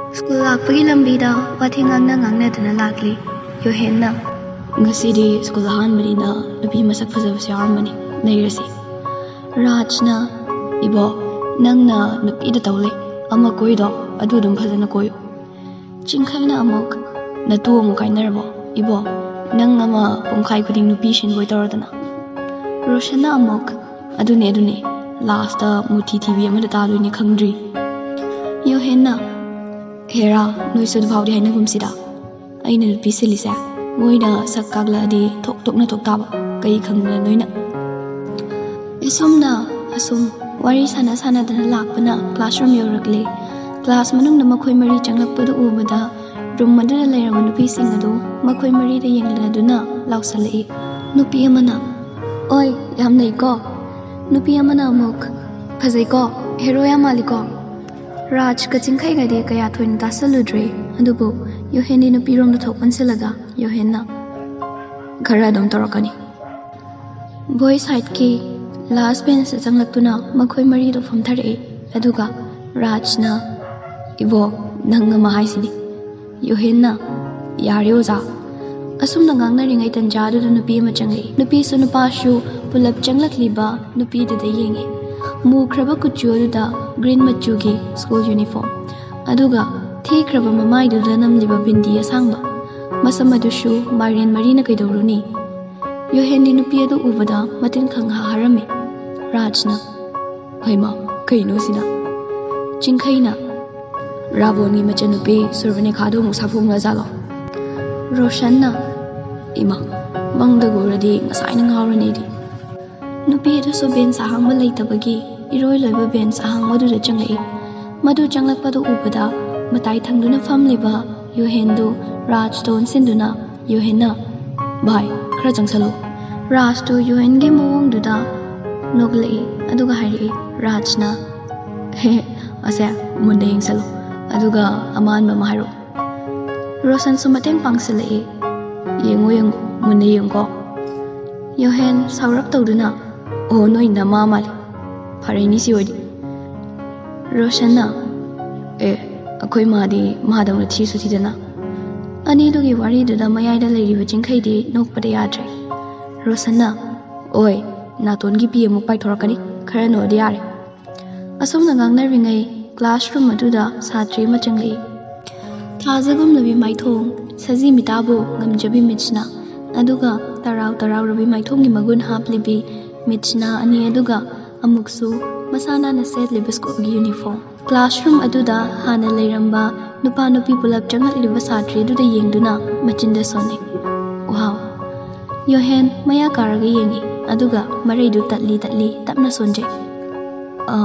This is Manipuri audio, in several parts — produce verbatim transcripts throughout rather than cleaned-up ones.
ꯁ꯭ꯀꯨꯜ ꯂꯥꯛꯄꯒꯤ ꯂꯝꯕꯤꯗ ꯋꯥꯊꯤ ꯉꯥꯡꯅ ꯉꯥꯡꯅꯗꯨꯅ ꯂꯥꯛꯂꯤ꯫ ꯌꯣꯍꯦꯟꯅ, "ꯉꯁꯤꯗꯤ ꯁ꯭ꯀꯨꯜ ꯑꯍꯥꯟꯕꯅꯤꯅ ꯅꯨꯄꯤ ꯃꯁꯛ ꯐꯖꯕꯁꯨ ꯌꯥꯎꯔꯝꯕꯅꯤ, ꯅꯩꯔꯁꯤ꯫" ꯔꯥꯖꯅ, "ꯏꯕꯣ, ꯅꯪꯅ ꯅꯨꯄꯤꯗ ꯇꯧ ꯂꯩ, ꯑꯃ ꯀꯣꯏꯗꯣ ꯑꯗꯨ ꯑꯗꯨꯝ ꯐꯖꯅ ꯀꯣꯏꯌꯨ꯫" ꯆꯤꯡꯈꯩꯅ ꯑꯃꯨꯛ, "ꯅꯇꯨ ꯑꯃꯨꯛ ꯀꯥꯏꯅꯔꯕꯣ? ꯏꯕꯣ, ꯅꯪ ꯑꯃ ꯄꯨꯡꯈꯥꯏ ꯈꯨꯗꯤꯡ ꯅꯨꯄꯤ ꯁꯤꯟꯕꯣꯏ ꯇꯧꯔꯗꯅ꯫" ꯔꯣꯁꯟꯅ ꯑꯃꯨꯛ, "ꯑꯗꯨꯅꯦ, ꯑꯗꯨꯅꯦ, ꯂꯥꯁꯇ ꯃꯨꯊꯤ ꯊꯤꯕꯤ ꯑꯃꯗ ꯇꯥꯗꯣꯏꯅꯦ, ꯈꯪꯗ꯭ꯔꯤ?" ꯌꯣꯍꯦꯟꯅ, "ꯍꯦꯔꯥ, ꯅꯣꯏꯁꯨ ꯑꯗꯨꯐꯥꯎꯗꯤ ꯍꯥꯏꯅꯒꯨꯝꯁꯤꯗ꯫ ꯑꯩꯅ ꯅꯨꯄꯤ ꯁꯤꯜꯂꯤꯁꯦ ꯃꯣꯏꯅ ꯁꯛ ꯀꯥꯛꯂꯛꯑꯗꯤ ꯊꯣꯛ ꯊꯣꯛꯅ ꯊꯣꯛ ꯇꯥꯕ, ꯀꯩ ꯈꯪꯗꯅ ꯅꯣꯏꯅ?" ꯑꯁꯨꯝꯅ, ꯑꯁꯨꯝ ꯋꯥꯔꯤ ꯁꯥꯟꯅ ꯁꯥꯟꯅꯗꯅ ꯂꯥꯛꯄꯅ ꯀ꯭ꯂꯥꯁꯔꯨꯝ ꯌꯧꯔꯛꯂꯦ꯫ ꯀ꯭ꯂꯥꯁ ꯃꯅꯨꯡꯗ ꯃꯈꯣꯏ ꯃꯔꯤ ꯆꯪꯂꯛꯄꯗꯨ ꯎꯕꯗ ꯔꯨꯝ ꯑꯗꯨꯗ ꯂꯩꯔꯝꯕ ꯅꯨꯄꯤꯁꯤꯡ ꯑꯗꯨ ꯃꯈꯣꯏ ꯃꯔꯤꯗ ꯌꯦꯡꯂꯗꯨꯅ ꯂꯥꯎꯁꯜꯂꯛꯏ꯫ ꯅꯨꯄꯤ ꯑꯃꯅ, "ꯑꯣꯏ, ꯌꯥꯝ ꯅꯩꯀꯣ꯫" ꯅꯨꯄꯤ ꯑꯃꯅ ꯑꯃꯨꯛ, "ꯐꯖꯩꯀꯣ, ꯍꯦꯔꯣ ꯌꯥꯝ ꯃꯥꯜꯂꯤꯀꯣ꯫" ꯔꯥꯖꯀ ꯆꯤꯡꯈꯩꯒꯗꯤ ꯀꯌꯥ ꯊꯣꯏꯅ ꯇꯥꯁꯜꯂꯨꯗ꯭ꯔꯦ, ꯑꯗꯨꯕꯨ ꯌꯣꯍꯦꯟꯗꯤ ꯅꯨꯄꯤꯔꯣꯝꯗ ꯊꯣꯛ ꯑꯣꯟꯁꯤꯜꯂꯒ ꯌꯣꯍꯦꯟꯅ, "ꯈꯔ ꯑꯗꯨꯝ ꯇꯧꯔꯛꯀꯅꯤ꯫" ꯕꯣꯏ ꯁꯥꯏꯠꯀꯤ ꯂꯥꯁ ꯕꯦꯟꯁꯇ ꯆꯪꯂꯛꯇꯨꯅ ꯃꯈꯣꯏ ꯃꯔꯤꯗꯣ ꯐꯝꯊꯔꯛꯏ꯫ ꯑꯗꯨꯒ ꯔꯥꯖꯅ, "ꯏꯕꯣ, ꯅꯪ ꯑꯃ ꯍꯥꯏꯁꯤꯅꯤ꯫" ꯌꯣꯍꯦꯟꯅ, "ꯌꯥꯔꯦ ꯑꯣꯖꯥ꯫" ꯑꯁꯨꯝꯅ ꯉꯥꯡꯅꯔꯤꯉꯩ ꯇꯟꯖꯥꯗꯨꯗ ꯅꯨꯄꯤ ꯑꯃ ꯆꯪꯂꯛꯏ꯫ ꯅꯨꯄꯤꯁꯨ ꯅꯨꯄꯥꯁꯨ ꯄꯨꯂꯞ ꯆꯪꯂꯛꯂꯤꯕ ꯅꯨꯄꯤꯗꯨꯗ ꯌꯦꯡꯉꯤ꯫ ꯃꯨꯈ꯭ꯔꯕ ꯀꯨꯆꯨ ꯑꯗꯨꯗ ꯒ꯭ꯔꯤꯟ ꯃꯆꯨꯒꯤ ꯁ꯭ꯀꯨꯜ ꯌꯨꯅꯤꯐꯣꯔꯝ, ꯑꯗꯨꯒ ꯊꯤꯈ꯭ꯔꯕ ꯃꯃꯥꯏꯗꯨꯗ ꯅꯝꯂꯤꯕ ꯕꯤꯟꯗꯤ ꯑꯁꯥꯡꯕ, ꯃꯁꯝ ꯑꯗꯨꯁꯨ ꯃꯥꯏꯔꯦꯟ ꯃꯔꯤꯅ ꯀꯩꯗꯧꯔꯨꯅꯤ? ꯌꯣꯍꯦꯟꯗꯤ ꯅꯨꯄꯤ ꯑꯗꯨ ꯎꯕꯗ ꯃꯇꯤꯟ ꯈꯪꯍꯥ ꯍꯥꯔꯝꯃꯤ꯫ ꯔꯥꯖꯅ, "ꯍꯩꯃꯥ, ꯀꯩꯅꯣ ꯁꯤꯅ?" ꯆꯤꯡꯈꯩꯅ, "ꯔꯥꯕꯣꯟꯒꯤ ꯃꯆꯟꯅꯨꯄꯤ ꯁꯨꯔꯕꯅꯦꯈꯥꯗꯣ ꯑꯃꯨꯛ ꯁꯥꯐꯣꯡꯂꯖꯥꯠꯂꯣ?" ꯔꯣꯁꯟꯅ, "ꯏꯃꯥ, ꯃꯪꯗꯒ ꯎꯔꯗꯤ ꯉꯁꯥꯏꯅ ꯉꯥꯎꯔꯅꯤ ꯑꯩꯗꯤ꯫" ꯅꯨꯄꯤ ꯑꯗꯨꯁꯨ ꯕꯦꯟꯁ ꯑꯍꯥꯡꯕ ꯂꯩꯇꯕꯒꯤ ꯏꯔꯣꯏ ꯂꯣꯏꯕ ꯕꯦꯟꯁ ꯑꯍꯥꯡꯕꯗꯨꯗ ꯆꯪꯂꯛꯏ꯫ ꯃꯗꯨ ꯆꯪꯂꯛꯄꯗꯨ ꯎꯕꯗ ꯃꯇꯥꯏ ꯊꯪꯗꯨꯅ ꯐꯝꯂꯤꯕ ꯌꯣꯍꯦꯟꯗꯨ ꯔꯥꯖꯇ ꯑꯣꯟꯁꯤꯟꯗꯨꯅ ꯌꯣꯍꯦꯟꯅ, "ꯚꯥꯏ, ꯈꯔ ꯆꯪꯁꯜꯂꯨ꯫" ꯔꯥꯖꯇꯨ ꯌꯣꯍꯦꯟꯒꯤ ꯃꯑꯣꯡꯗꯨꯗ ꯅꯣꯛꯂꯛꯏ, ꯑꯗꯨꯒ ꯍꯥꯏꯔꯛꯏ ꯔꯥꯖꯅ, "ꯍꯦ, ꯑꯁꯦ ꯃꯨꯟꯅ ꯌꯦꯡꯁꯜꯂꯨ, ꯑꯗꯨꯒ ꯑꯃꯥꯟꯕ ꯑꯃ ꯍꯥꯏꯔꯛꯎ꯫" ꯔꯣꯁꯟꯁꯨ ꯃꯇꯦꯡ ꯄꯥꯡꯁꯤꯜꯂꯛꯏ, "ꯌꯦꯡꯉꯨ, ꯌꯦꯡꯉꯨ, ꯃꯨꯟꯅ ꯌꯦꯡꯉꯨꯀꯣ꯫" ꯌꯣꯍꯦꯟ ꯁꯥꯎꯔꯞ ꯇꯧꯗꯨꯅ, "ꯑꯣ, ꯅꯣꯏ ꯅꯃꯥ ꯃꯥꯜꯂꯤ꯫ ꯐꯔꯦꯅꯤ ꯁꯤ ꯑꯣꯏꯗꯤ꯫" ꯔꯣꯁꯟꯅ, "ꯑꯦ, ꯑꯩꯈꯣꯏ ꯃꯥꯗꯤ ꯃꯥꯗꯧꯅ ꯊꯤꯁꯨ ꯊꯤꯗꯅ꯫ ꯑꯅꯤꯗꯨꯒꯤ ꯋꯥꯔꯤꯗꯨꯗ ꯃꯌꯥꯏꯗ ꯂꯩꯔꯤꯕ ꯆꯤꯡꯈꯩꯗꯤ ꯅꯣꯛꯄꯗ ꯌꯥꯗ꯭ꯔꯦ꯫ ꯔꯣꯁꯟꯅ, "ꯑꯣꯏ, ꯅꯥꯇꯣꯟꯒꯤ ꯄꯤ ꯑꯃꯨꯛ ꯄꯥꯏꯊꯣꯔꯛꯀꯅꯤ, ꯈꯔ ꯅꯣꯛꯑꯗꯤ ꯌꯥꯔꯦ"꯫ ꯑꯁꯨꯝꯅ ꯉꯥꯡꯅꯔꯤꯉꯩ classroom ꯑꯗꯨꯗ ꯁꯥꯇ꯭ꯔꯤ ꯑꯃ ꯆꯪꯂꯛꯏ꯫ ꯊꯥꯖꯒꯨꯝꯂꯕꯤ ꯃꯥꯏꯊꯣꯡ, ꯁꯖꯤ ꯃꯤꯇꯥꯕꯨ ꯉꯝꯖꯕꯤ ꯃꯤꯠꯁꯅꯥ, ꯑꯗꯨꯒ ꯇꯔꯥꯎ ꯇꯔꯥꯎꯔꯕꯤ ꯃꯥꯏꯊꯣꯡꯒꯤ ꯃꯒꯨꯟ ꯍꯥꯞꯂꯤꯕꯤ ꯃꯤꯠꯁꯅꯥ ꯑꯅꯤ ꯑꯗꯨꯒ ꯑꯃꯨꯛꯁꯨ ꯃꯁꯥ ꯅꯥꯟꯅ ꯁꯦꯠꯂꯤꯕ schoolꯒꯤ uniform꯫ Classroom ꯑꯗꯨꯗ ꯍꯥꯟꯅ ꯂꯩꯔꯝꯕ ꯅꯨꯄꯥ ꯅꯨꯄꯤ ꯄꯨꯂꯞ ꯆꯪꯂꯛꯂꯤꯕ ꯁꯥꯇ꯭ꯔꯤꯗꯨꯗ ꯌꯦꯡꯗꯨꯅ ꯃꯆꯤꯟꯗ ꯁꯣꯟꯅꯩ꯫ "ꯋꯥꯎ!" ꯌꯣꯍꯦꯟ ꯃꯌꯥ ꯀꯥꯔꯒ ꯌꯦꯡꯏ, ꯑꯗꯨꯒ ꯃꯔꯩꯗꯨ ꯇꯠꯂꯤ ꯇꯠꯂꯤ ꯇꯞꯅ ꯁꯣꯟꯖꯩ꯫ "ꯑ,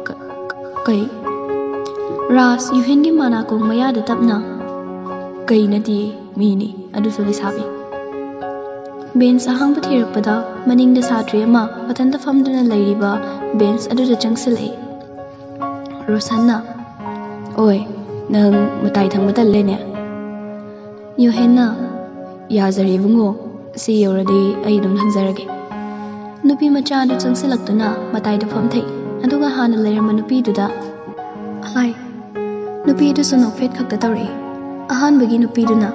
ꯀ-, ꯀ-, ꯀꯩ?" ꯔꯥꯖ ꯌꯣꯍꯦꯟꯒꯤ ꯃꯅꯥꯀꯣꯡ ꯃꯌꯥꯗ ꯇꯞꯅ, "ꯀꯩ ꯅꯠꯇꯤꯌꯦ, ꯃꯤꯅꯤ, ꯑꯗꯨꯁꯨ ꯂꯩꯁꯥꯕꯤ"꯫ Bench ꯑꯍꯥꯡꯕ ꯊꯤꯔꯛꯄꯗ ꯃꯅꯤꯡꯗ ꯁꯥꯇ꯭ꯔꯤ ꯑꯃ ꯃꯊꯟꯇ ꯐꯝꯗꯨꯅ ꯂꯩꯔꯤꯕ bench ꯑꯗꯨꯗ ꯆꯪꯁꯤꯜꯂꯛꯏ꯫ ꯔꯣꯁꯟꯅ, "ꯑꯣꯏ, ꯅꯪ ꯃꯇꯥꯏ ꯊꯪꯕ ꯇꯜꯂꯦꯅꯦ?" ꯌꯣꯍꯦꯟꯅ, "ꯌꯥꯖꯔꯦ ꯏꯕꯨꯡꯉꯣ, ꯁꯤ ꯌꯧꯔꯗꯤ ꯑꯩ ꯑꯗꯨꯝ ꯊꯪꯖꯔꯒꯦ"꯫ ꯅꯨꯄꯤ ꯃꯆꯥ ꯑꯗꯨ ꯆꯪꯁꯤꯜꯂꯛꯇꯨꯅ ꯃꯇꯥꯏꯗ ꯐꯝꯊꯩ, ꯑꯗꯨꯒ ꯍꯥꯟꯅ ꯂꯩꯔꯝꯕ ꯅꯨꯄꯤꯗꯨꯗ, "ꯍꯥꯏ"꯫ ꯅꯨꯄꯤ ꯑꯗꯨꯁꯨ ꯅꯣꯛꯐꯦꯠ ꯈꯛꯇ ꯇꯧꯔꯛꯏ꯫ ꯑꯍꯥꯟꯕꯒꯤ ꯅꯨꯄꯤꯗꯨꯅ,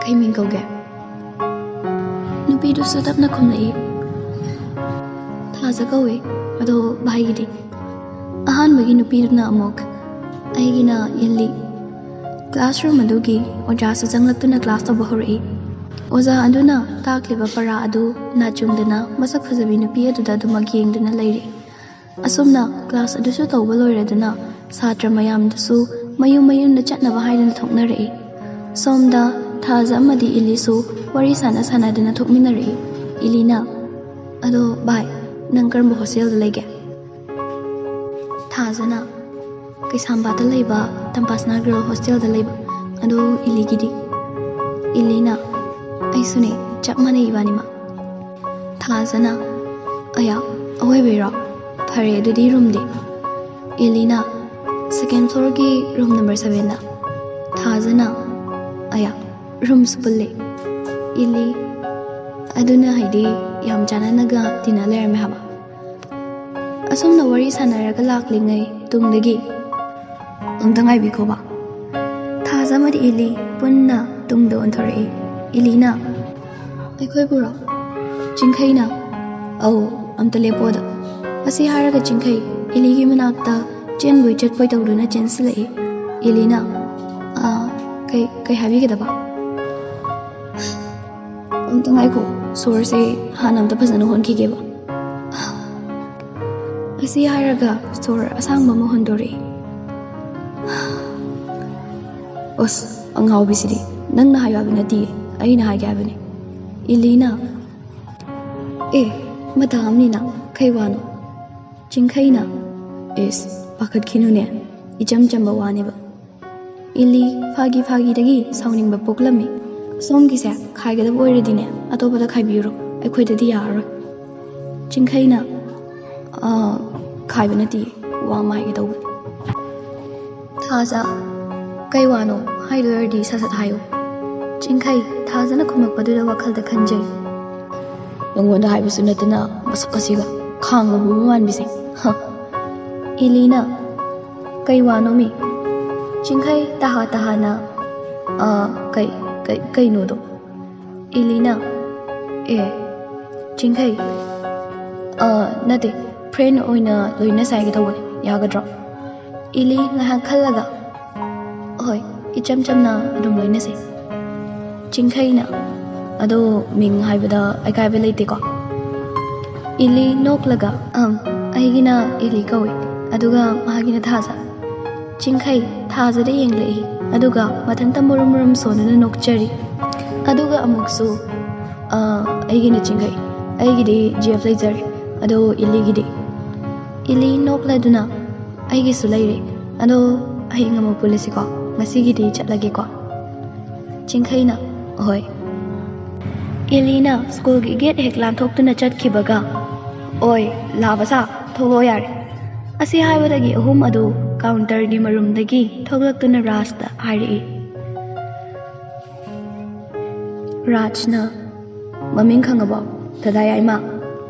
"ꯀꯩ ꯃꯤꯡ ꯀꯧꯒꯦ?" ꯅꯨꯄꯤꯗꯨꯁꯨ ꯇꯞꯅ ꯈꯨꯝꯂꯛꯏ, "ꯊꯥꯖ ꯀꯧꯏ, ꯑꯗꯣ ꯚꯥꯏꯒꯤꯗꯤ?" ꯑꯍꯥꯟꯕꯒꯤ ꯅꯨꯄꯤꯗꯨꯅ ꯑꯃꯨꯛ, "ꯑꯩꯒꯤꯅ ꯏꯜꯂꯤ"꯫ Classroom ꯑꯗꯨꯒꯤ ꯑꯣꯖꯥꯁꯨ ꯆꯪꯂꯛꯇꯨꯅ class ꯇꯧꯕ ꯍꯧꯔꯛꯏ꯫ ꯑꯣꯖꯥ ꯑꯗꯨꯅ ꯇꯥꯛꯂꯤꯕ ꯄꯔꯥ ꯑꯗꯨ ꯅꯥꯆꯨꯡꯗꯅ ꯃꯁꯛ ꯐꯖꯕꯤ ꯅꯨꯄꯤ ꯑꯗꯨꯗ ꯑꯗꯨꯃꯛ ꯌꯦꯡꯗꯨꯅ ꯂꯩꯔꯤ꯫ ꯑꯁꯨꯝꯅ class ꯑꯗꯨꯁꯨ ꯇꯧꯕ ꯂꯣꯏꯔꯗꯨꯅ ꯁꯥꯇ꯭ꯔ ꯃꯌꯥꯝꯗꯨꯁꯨ ꯃꯌꯨꯝ ꯃꯌꯨꯝꯗ ꯆꯠꯅꯕ ꯍꯥꯏꯗꯨꯅ ꯊꯣꯛꯅꯔꯛꯏ꯫ ꯁꯣꯝꯗ ꯊꯥꯖ ꯑꯃꯗꯤ ꯏꯂꯤꯁꯨ ꯋꯥꯔꯤ ꯁꯥꯟꯅ ꯁꯥꯟꯅꯗꯨꯅ ꯊꯣꯛꯃꯤꯟꯅꯔꯛꯏ꯫ ꯏꯂꯤꯅ, "ꯑꯗꯣ ꯚꯥꯏ, ꯅꯪ ꯀꯔꯝꯕ hostelꯗ ꯂꯩꯒꯦ?" ꯊꯥꯖꯅ, "ꯀꯩꯁꯥꯝꯄꯥꯠꯇ ꯂꯩꯕ ꯇꯝꯄꯥꯁꯅꯥ girl hostelꯗ ꯂꯩꯕ"꯫ "ꯑꯗꯣ ꯏꯂꯤꯒꯤꯗꯤ?" ꯏꯂꯤꯅ, "ꯑꯩꯁꯨꯅꯦ, ꯆꯞ ꯃꯥꯟꯅꯩ ꯏꯕꯥꯅꯤꯃꯛ"꯫ ꯊꯥꯖꯅ, "ꯑꯌꯥ, ꯑꯋꯣꯏꯕꯩꯔꯣ? ꯐꯔꯦ, ꯑꯗꯨꯗꯤ roomꯗꯤ?" ꯏꯂꯤꯅ, "Second floorꯒꯤ room number sevenꯗ"꯫ ꯊꯥꯖꯅ, "ꯑꯌꯥ, roomꯁꯨ ꯄꯨꯜꯂꯦ"꯫ ꯏꯂꯤ, "ꯑꯗꯨꯅ ꯍꯥꯏꯗꯤ ꯌꯥꯝ ꯆꯥꯟꯅꯅꯒ ꯇꯤꯟꯅ ꯂꯩꯔꯝꯃꯦ ꯍꯥꯏꯕ"꯫ ꯑꯁꯨꯝꯅ ꯋꯥꯔꯤ ꯁꯥꯟꯅꯔꯒ ꯂꯥꯛꯂꯤꯉꯩ ꯇꯨꯡꯗꯒꯤ, ꯑꯝꯇ ꯉꯥꯏꯕꯤꯈꯣꯕ꯫ ꯊꯥꯖ ꯑꯃꯗꯤ ꯏꯂꯤ ꯄꯨꯟꯅ ꯇꯨꯡꯗ ꯑꯣꯟꯊꯣꯔꯛꯏ꯫ ꯏꯂꯤꯅ, "ꯑꯩꯈꯣꯏꯕꯨꯔꯣ?" ꯆꯤꯡꯈꯩꯅ, "ꯑꯧ, ꯑꯝꯇ ꯂꯦꯞꯄꯣꯗ"꯫ ꯑꯁꯤ ꯍꯥꯏꯔꯒ ꯆꯤꯡꯈꯩ ꯏꯂꯤꯒꯤ ꯃꯅꯥꯛꯇ ꯆꯦꯟꯕꯣꯏ ꯆꯠꯄꯣꯏ ꯇꯧꯗꯨꯅ ꯆꯦꯟꯁꯤꯜꯂꯛꯏ꯫ ꯏꯂꯤꯅ, "ꯑꯥ, ꯀꯩ, ꯀꯩ ꯍꯥꯏꯕꯤꯒꯗꯕ?" "ꯑꯝꯇ ꯉꯥꯏꯈꯣ, ꯁꯣꯔꯁꯦ ꯍꯥꯟꯅ ꯑꯝꯇ ꯐꯖꯅ ꯍꯣꯟꯈꯤꯒꯦꯕ"꯫ ꯑꯁꯤ ꯍꯥꯏꯔꯒ ꯁꯣꯔ ꯑꯁꯥꯡꯕ ꯑꯃ ꯍꯣꯟꯗꯣꯔꯛꯏ꯫ "ꯑꯁ, ꯑꯉꯥꯎꯕꯤꯁꯤꯗꯤ, ꯅꯪꯅ ꯍꯥꯏꯌꯨ ꯍꯥꯏꯕ ꯅꯠꯇꯤꯌꯦ, ꯑꯩꯅ ꯍꯥꯏꯒꯦ ꯍꯥꯏꯕꯅꯤ"꯫ ꯏꯂꯤꯅ, "ꯑꯦ, ꯃꯇꯥꯝꯅꯤꯅ, ꯀꯩ ꯋꯥꯅꯣ?" ꯆꯤꯡꯈꯩꯅ, "ꯏꯁ, ꯄꯥꯈꯠꯈꯤꯅꯨꯅꯦ, ꯏꯆꯝ ꯆꯝꯕ ꯋꯥꯅꯦꯕ"꯫ ꯏꯂꯤ ꯐꯥꯒꯤ ꯐꯥꯒꯤꯗꯒꯤ ꯁꯥꯎꯅꯤꯡꯕ ꯄꯣꯛꯂꯝꯃꯤ꯫ "ꯁꯣꯝꯒꯤꯁꯦ ꯈꯥꯏꯒꯗꯕ ꯑꯣꯏꯔꯗꯤꯅꯦ, ꯑꯇꯣꯞꯄꯗ ꯈꯥꯏꯕꯤꯔꯣ, ꯑꯩꯈꯣꯏꯗꯗꯤ ꯌꯥꯔꯔꯣꯏ"꯫ ꯆꯤꯡꯈꯩꯅ, "ꯑꯥ, ꯈꯥꯏꯕ ꯅꯠꯇꯤꯌꯦ, ꯋꯥ ꯑꯃ ꯍꯥꯏꯒꯦ ꯇꯧꯕꯅꯤ"꯫ "ꯊꯥꯖ, ꯀꯩ ꯋꯥꯅꯣ? ꯍꯥꯏꯗꯣꯏ ꯑꯣꯏꯔꯗꯤ ꯁꯠ ꯁꯠ ꯍꯥꯏꯌꯨ"꯫ ꯆꯤꯡꯈꯩ ꯊꯥꯖꯅ ꯈꯨꯝꯃꯛꯄꯗꯨꯗ ꯋꯥꯈꯜꯗ ꯈꯟꯖꯩ꯫ "ꯅꯉꯣꯟꯗ ꯍꯥꯏꯕꯁꯨ ꯅꯠꯇꯅ ꯃꯁꯛ ꯑꯁꯤꯒ, ꯈꯥꯡ ꯂꯧꯕ ꯃꯥꯟꯕꯤꯁꯦ, ꯍ"꯫ ꯏꯂꯤꯅ, "ꯀꯩ ꯋꯥꯅꯣꯃꯤ?" ꯆꯤꯡꯈꯩ ꯇꯍꯥ ꯇꯍꯥꯅ, "ꯑꯥ, ꯀꯩ, ꯀꯩ, ꯀꯩꯅꯣꯗꯣ?" ꯏꯂꯤꯅ, "ꯑꯦ, ꯆꯤꯡꯈꯩ, ꯑꯥ, ꯅꯠꯇꯦ, ꯐ꯭ꯔꯦꯟ ꯑꯣꯏꯅ ꯂꯣꯏꯅꯁꯦ ꯍꯥꯏꯒꯦ ꯇꯧꯕꯅꯦ, ꯌꯥꯒꯗ꯭ꯔꯣ?" ꯏꯂꯤ ꯉꯥꯏꯍꯥꯛ ꯈꯜꯂꯒ, "ꯍꯣꯏ, ꯏꯆꯝ ꯆꯝꯅ ꯑꯗꯨꯝ ꯂꯣꯏꯅꯁꯦ"꯫ ꯆꯤꯡꯈꯩꯅ, "ꯑꯗꯣ ꯃꯤꯡ ꯍꯥꯏꯕꯗ ꯑꯀꯥꯏꯕ ꯂꯩꯇꯦꯀꯣ?" ꯏꯂꯤ ꯅꯣꯛꯂꯒ, "ꯑꯪ, ꯑꯩꯒꯤꯅ ꯏꯂꯤ ꯀꯧꯏ, ꯑꯗꯨꯒ ꯃꯥꯒꯤꯅ ꯊꯥꯖ"꯫ ꯆꯤꯡꯈꯩ ꯊꯥꯖꯗ ꯌꯦꯡꯂꯛꯏ, ꯑꯗꯨꯒ ꯃꯊꯟꯇ ꯃꯨꯔꯨꯝ ꯃꯨꯔꯨꯝ ꯁꯣꯟꯗꯨꯅ ꯅꯣꯛꯆꯔꯤ꯫ ꯑꯗꯨꯒ ꯑꯃꯨꯛꯁꯨ, "ꯑ, ꯑꯩꯒꯤꯅ ꯆꯤꯡꯈꯩ, ꯑꯩꯒꯤꯗꯤ ꯖꯤ ꯑꯦꯐ ꯂꯩꯖꯔꯦ, ꯑꯗꯣ ꯏꯂꯤꯒꯤꯗꯤ?" ꯏꯂꯤ ꯅꯣꯛꯂꯗꯨꯅ, "ꯑꯩꯒꯤꯁꯨ ꯂꯩꯔꯦ, ꯑꯗꯣ ꯍꯌꯦꯡ ꯑꯃꯨꯛ ꯄꯨꯜꯂꯁꯤꯀꯣ, ꯉꯁꯤꯒꯤꯗꯤ ꯆꯠꯂꯒꯦꯀꯣ"꯫ ꯆꯤꯡꯈꯩꯅ, "ꯍꯣꯏ"꯫ ꯏꯂꯤꯅ ꯁ꯭ꯀꯨꯜꯒꯤ ꯒꯦꯠ ꯍꯦꯛ ꯂꯥꯟꯊꯣꯛꯇꯨꯅ ꯆꯠꯈꯤꯕꯒ, "ꯑꯣꯏ, ꯂꯥꯕ ꯁꯥ, ꯊꯣꯛꯂꯛꯑꯣ ꯌꯥꯔꯦ"꯫ ꯑꯁꯤ ꯍꯥꯏꯕꯗꯒꯤ ꯑꯍꯨꯝ ꯑꯗꯨ ꯀꯥꯎꯟꯇꯔꯒꯤ ꯃꯔꯨꯝꯗꯒꯤ ꯊꯣꯛꯂꯛꯇꯨꯅ ꯔꯥꯖꯇ ꯍꯥꯏꯔꯛꯏ꯫ ꯔꯥꯖꯅ, "ꯃꯃꯤꯡ ꯈꯪꯉꯕꯣ, ꯗꯗꯥ ꯌꯥꯏꯃ?"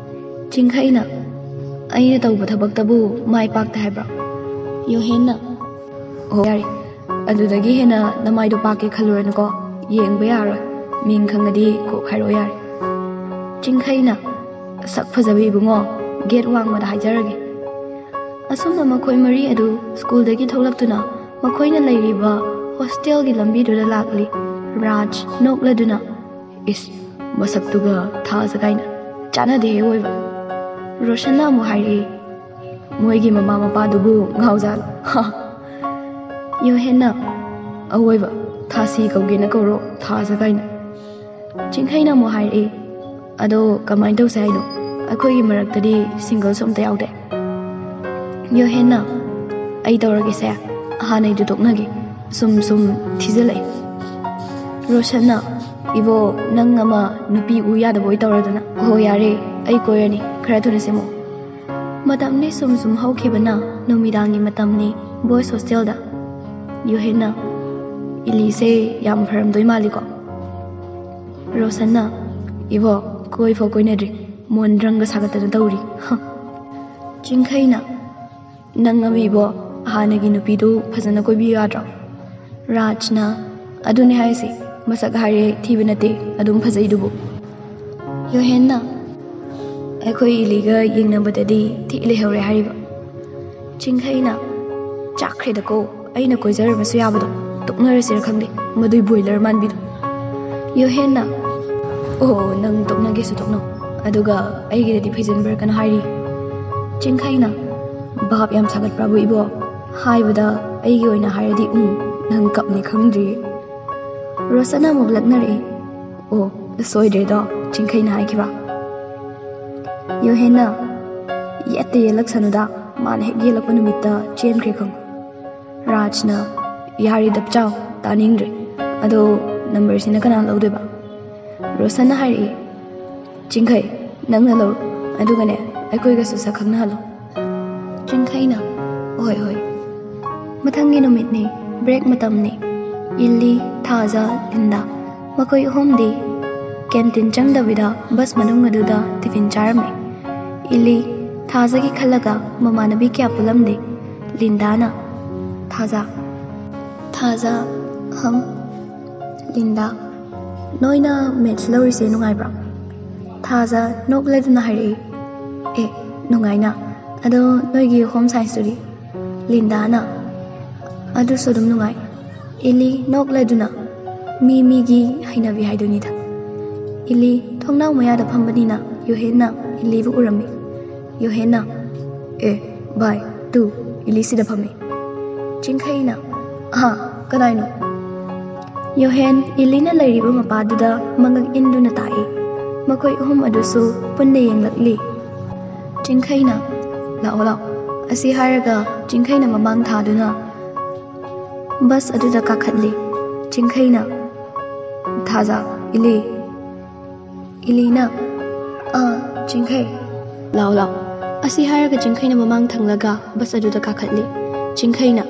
ꯆꯤꯡꯈꯩꯅ, "ꯑꯩꯅ ꯇꯧꯕ ꯊꯕꯛꯇꯕꯨ ꯃꯥꯏ ꯄꯥꯛꯇꯦ ꯍꯥꯏꯕ꯭ꯔꯣ?" ꯌꯣꯍꯦꯟꯅ, ꯍꯣ, ꯌꯥꯔꯦ꯫ ꯑꯗꯨꯗꯒꯤ ꯍꯦꯟꯅ ꯅꯃꯥꯏꯗꯣ ꯄꯥꯛꯀꯦ ꯈꯜꯂꯨꯔꯅꯨꯀꯣ꯫ ꯌꯦꯡꯕ ꯌꯥꯔꯣꯏ꯫ ꯃꯤꯡ ꯈꯪꯉꯗꯤ ꯀꯣꯛ ꯍꯥꯏꯔꯛꯑꯣ ꯌꯥꯔꯦ꯫ ꯆꯤꯡꯈꯩꯅ, "ꯁꯛ ꯐꯖꯕꯤ ꯏꯕꯨꯡꯉꯣ, ꯒꯦꯠ ꯋꯥꯡꯃꯗ ꯍꯥꯏꯖꯔꯒꯦ"꯫ ꯑꯁꯨꯝꯅ ꯃꯈꯣꯏ ꯃꯔꯤ ꯑꯗꯨ ꯁ꯭ꯀꯨꯜꯗꯒꯤ ꯊꯣꯛꯂꯛꯇꯨꯅ ꯃꯈꯣꯏꯅ ꯂꯩꯔꯤꯕ ꯍꯣꯁꯇꯦꯜꯒꯤ ꯂꯝꯕꯤꯗꯨꯗ ꯂꯥꯛꯂꯤ꯫ ꯔꯥꯖ ꯅꯣꯛꯂꯗꯨꯅ, "ꯏꯁ, ꯃꯁꯛꯇꯨꯒ ꯊꯥꯖ ꯀꯥꯏꯅ ꯆꯥꯟꯅꯗꯦꯍꯦ ꯑꯣꯏꯕ"꯫ ꯔꯣꯁꯟꯅ ꯑꯃꯨꯛ ꯍꯥꯏꯔꯛꯏ, "ꯃꯣꯏꯒꯤ ꯃꯃꯥ ꯃꯄꯥꯗꯨꯕꯨ ꯉꯥꯎꯖꯥꯠꯂꯣ?" ꯍꯥ꯫ ꯌꯣꯍꯦꯟꯅ, "ꯑꯋꯣꯏꯕ ꯊꯥꯁꯤ ꯀꯧꯒꯦꯅ ꯀꯧꯔꯣ, ꯊꯥꯖ ꯀꯥꯏꯅ"꯫ ꯆꯤꯡꯈꯩꯅ ꯑꯃꯨꯛ ꯍꯥꯏꯔꯛꯏ, "ꯑꯗꯣ ꯀꯃꯥꯏꯅ ꯇꯧꯁꯦ ꯍꯥꯏꯅꯣ? ꯑꯩꯈꯣꯏꯒꯤ ꯃꯔꯛꯇꯗꯤ ꯁꯤꯡꯒꯜꯁꯨ ꯑꯝꯇ ꯌꯥꯎꯗꯦ"꯫ ꯌꯣꯍꯦꯟꯅ, "ꯑꯩ ꯇꯧꯔꯒꯦꯁꯦ, ꯍꯥꯟꯅꯩꯗꯨ ꯇꯣꯛꯅꯒꯦ, ꯁꯨꯝ ꯁꯨꯝ ꯊꯤꯖꯤꯜꯂꯛꯑꯦ"꯫ ꯔꯣꯁꯟꯅ, "ꯏꯕꯣ, ꯅꯪ ꯑꯃ ꯅꯨꯄꯤ ꯎ ꯌꯥꯗꯕ ꯑꯣꯏ ꯇꯧꯔꯗꯅ"꯫ "ꯍꯣ ꯌꯥꯔꯦ, ꯑꯩ ꯀꯣꯏꯔꯅꯤ, ꯈꯔ ꯊꯨꯅ ꯁꯦꯝꯃꯣ"꯫ ꯃꯇꯝꯗꯤ ꯁꯨꯝ ꯁꯨꯝ ꯍꯧꯈꯤꯕꯅ ꯅꯨꯃꯤꯗꯥꯡꯒꯤ ꯃꯇꯝꯅꯤ꯫ ꯕꯣꯏꯁ ꯍꯣꯁꯇꯦꯜꯗ꯫ ꯌꯣꯍꯦꯟꯅ, "ꯏꯂꯤꯁꯦ ꯌꯥꯝ ꯐꯔꯝꯗꯣꯏ ꯃꯥꯜꯂꯤꯀꯣ"꯫ ꯔꯣꯁꯟꯅ, "ꯏꯕꯣ, ꯀꯣꯏꯐꯥꯎ ꯀꯣꯏꯅꯗ꯭ꯔꯤ, ꯃꯣꯟꯗ꯭ꯔꯪꯒ ꯁꯥꯒꯠꯇꯅ ꯇꯧꯔꯤ"꯫ ꯍ꯫ ꯆꯤꯡꯈꯩꯅ, "ꯅꯪ ꯑꯃ ꯏꯕꯣ, ꯍꯥꯟꯅꯒꯤ ꯅꯨꯄꯤꯗꯨ ꯐꯖꯅ ꯀꯣꯏꯕꯤꯌꯨ ꯌꯥꯗ꯭ꯔꯣ?" ꯔꯥꯖꯅ, "ꯑꯗꯨꯅꯦ ꯍꯥꯏꯁꯦ, ꯃꯁꯛ ꯍꯥꯏꯔꯦ ꯊꯤꯕ ꯅꯠꯇꯦ, ꯑꯗꯨꯝ ꯐꯖꯩꯗꯨꯕꯨ"꯫ ꯌꯣꯍꯦꯟꯅ, "ꯑꯩꯈꯣꯏ ꯏꯂꯤꯒ ꯌꯦꯡꯅꯕꯗꯗꯤ ꯊꯤ ꯂꯩꯍꯧꯔꯦ ꯍꯥꯏꯔꯤꯕ"꯫ ꯆꯤꯡꯈꯩꯅ, "ꯆꯥꯛꯈ꯭ꯔꯦꯗꯀꯣ, ꯑꯩꯅ ꯀꯣꯏꯖꯔꯕꯁꯨ ꯌꯥꯕꯗꯣ, ꯇꯣꯛꯅꯔꯁꯤꯔ ꯈꯪꯗꯦ, ꯃꯗꯨꯏ ꯕꯣꯏꯂꯔ ꯃꯥꯟꯕꯤꯗꯣ"꯫ ꯌꯣꯍꯦꯟꯅ, "ꯑꯣ, ꯅꯪ ꯇꯣꯛꯅꯒꯦꯁꯨ ꯇꯣꯛꯅꯧ, ꯑꯗꯨꯒ ꯑꯩꯒꯤꯗꯗꯤ ꯐꯩꯖꯤꯟꯕ꯭ꯔꯥ ꯀꯅꯥ ꯍꯥꯏꯔꯤ"꯫ ꯆꯤꯡꯈꯩꯅ, "ꯚꯥꯞ ꯌꯥꯝ ꯁꯥꯒꯠꯄ꯭ꯔꯥꯕꯨ ꯏꯕꯣ? ꯍꯥꯏꯕꯗ ꯑꯩꯒꯤ ꯑꯣꯏꯅ ꯍꯥꯏꯔꯗꯤ ꯎꯝ, ꯅꯪ ꯀꯞꯅꯤ ꯈꯪꯗ꯭ꯔꯤ"꯫ ꯔꯣꯁꯟꯅ ꯑꯃꯨꯛ ꯂꯛꯅꯔꯛꯏ, "ꯑꯣ, ꯁꯣꯏꯗ꯭ꯔꯦꯗꯣ, ꯆꯤꯡꯈꯩꯅ ꯍꯥꯏꯈꯤꯕ"꯫ ꯌꯣꯍꯦꯟꯅ, "ꯌꯦꯠꯇ ꯌꯦꯠꯂꯛꯁꯅꯨꯗ, ꯃꯥꯅ ꯍꯦꯛ ꯌꯦꯜꯂꯛꯄ ꯅꯨꯃꯤꯠꯇ ꯆꯦꯟꯈ꯭ꯔꯦ ꯈꯪꯉꯨ"꯫ ꯔꯥꯖꯅ, "ꯌꯥꯔꯦ ꯗꯞꯆꯥꯎ, ꯇꯥꯅꯤꯡꯗ꯭ꯔꯦ꯫ ꯑꯗꯣ ꯅꯝꯕꯔꯁꯤꯅ ꯀꯅꯥ ꯂꯧꯗꯣꯏꯕ?" ꯔꯣꯁꯟꯅ ꯍꯥꯏꯔꯛꯏ, "ꯆꯤꯡꯈꯩ, ꯅꯪꯅ ꯂꯧꯔꯣ, ꯑꯗꯨꯒꯅꯦ, ꯑꯩꯈꯣꯏꯒꯁꯨ ꯁꯛ ꯈꯪꯅꯍꯜꯂꯣ"꯫ ꯆꯤꯡꯈꯩꯅ, "ꯍꯣꯏ, ꯍꯣꯏ"꯫ ꯃꯊꯪꯒꯤ ꯅꯨꯃꯤꯠꯅꯤ, ꯕ꯭ꯔꯦꯛ ꯃꯇꯝꯅꯤ꯫ ꯏꯜꯂꯤ, ꯊꯥꯖ, ꯂꯤꯟꯗꯥ, ꯃꯈꯣꯏ ꯑꯍꯨꯝꯗꯤ ꯀꯦꯟꯇꯤꯟ ꯆꯪꯗꯕꯤꯗ ꯕꯁ ꯃꯅꯨꯡ ꯑꯗꯨꯗ ꯇꯤꯐꯤꯟ ꯆꯥꯔꯝꯃꯤ꯫ ꯏꯜꯂꯤ, ꯊꯥꯖꯒꯤ ꯈꯜꯂꯒ ꯃꯃꯥꯟꯅꯕꯤ ꯀꯌꯥ ꯄꯨꯜꯂꯝꯗꯦ꯫ ꯂꯤꯟꯗꯥꯅ, "ꯊꯥꯖ, ꯊꯥꯖ, ꯍꯝ, ꯂꯤꯟꯗꯥ, ꯅꯣꯏꯅ ꯃꯦꯠꯁ ꯂꯧꯔꯤꯁꯦ ꯅꯨꯡꯉꯥꯏꯕ꯭ꯔꯣ? ꯊꯥꯖ ꯅꯣꯛꯂꯗꯨꯅ ꯍꯥꯏꯔꯛꯏ, ꯑꯦ, ꯅꯨꯡꯉꯥꯏꯅ꯫ ꯑꯗꯣ ꯅꯣꯏꯒꯤ ꯍꯣꯝ ꯁꯥꯏꯟꯁꯇꯨꯗꯤ? ꯂꯤꯟꯗꯥꯅ, ꯑꯗꯨꯁꯨ ꯑꯗꯨꯝ ꯅꯨꯡꯉꯥꯏ꯫ ꯏꯂꯤ ꯅꯣꯛꯂꯗꯨꯅ, ꯃꯤ ꯃꯤꯒꯤ ꯍꯩꯅꯕꯤ ꯍꯥꯏꯗꯨꯅꯤꯗ꯫ ꯏꯂꯤ ꯊꯣꯡꯅꯥꯎ ꯃꯌꯥꯗ ꯐꯝꯕꯅꯤꯅ ꯌꯨꯍꯦꯟꯅ ꯏꯂꯤꯕꯨ ꯎꯔꯝꯃꯤ꯫ ꯌꯨꯍꯦꯟꯅ, ꯑꯦ, ꯚꯥꯏ, ꯇꯨ, ꯏꯂꯤ ꯁꯤꯗ ꯐꯝꯃꯤ꯫ ꯆꯤꯡꯈꯩꯅ, ꯍꯥ, ꯀꯅꯥꯏꯅꯣ? ꯌꯨꯍꯦꯟ ꯏꯂꯤꯅ ꯂꯩꯔꯤꯕ ꯃꯄꯥꯗꯨꯗ ꯃꯉꯛ ꯏꯟꯗꯨꯅ ꯇꯥꯛꯏ꯫ ꯃꯈꯣꯏ ꯑꯍꯨꯝ ꯑꯗꯨꯁꯨ ꯄꯨꯟꯅ ꯌꯦꯡꯂꯛꯂꯤ꯫ ꯆꯤꯡꯈꯩꯅ, ꯂꯥꯛꯑꯣ, ꯂꯥꯛꯑꯣ꯫ ꯑꯁꯤ ꯍꯥꯏꯔꯒ ꯆꯤꯡꯈꯩꯅ ꯃꯃꯥꯡ ꯊꯥꯗꯨꯅ ꯕꯁ ꯑꯗꯨꯗ ꯀꯥꯈꯠꯂꯤ꯫ ꯆꯤꯡꯈꯩꯅ, ꯊꯥꯖ, ꯏꯂꯤ꯫ ꯏꯂꯤꯅ, ꯑꯥ, ꯆꯤꯡꯈꯩ, ꯂꯥꯛꯑꯣ, ꯂꯥꯛꯑꯣ꯫ ꯑꯁꯤ ꯍꯥꯏꯔꯒ ꯆꯤꯡꯈꯩꯅ ꯃꯃꯥꯡ ꯊꯪꯂꯒ ꯕꯁ ꯑꯗꯨꯗ ꯀꯥꯈꯠꯂꯤ꯫ ꯆꯤꯡꯈꯩꯅ,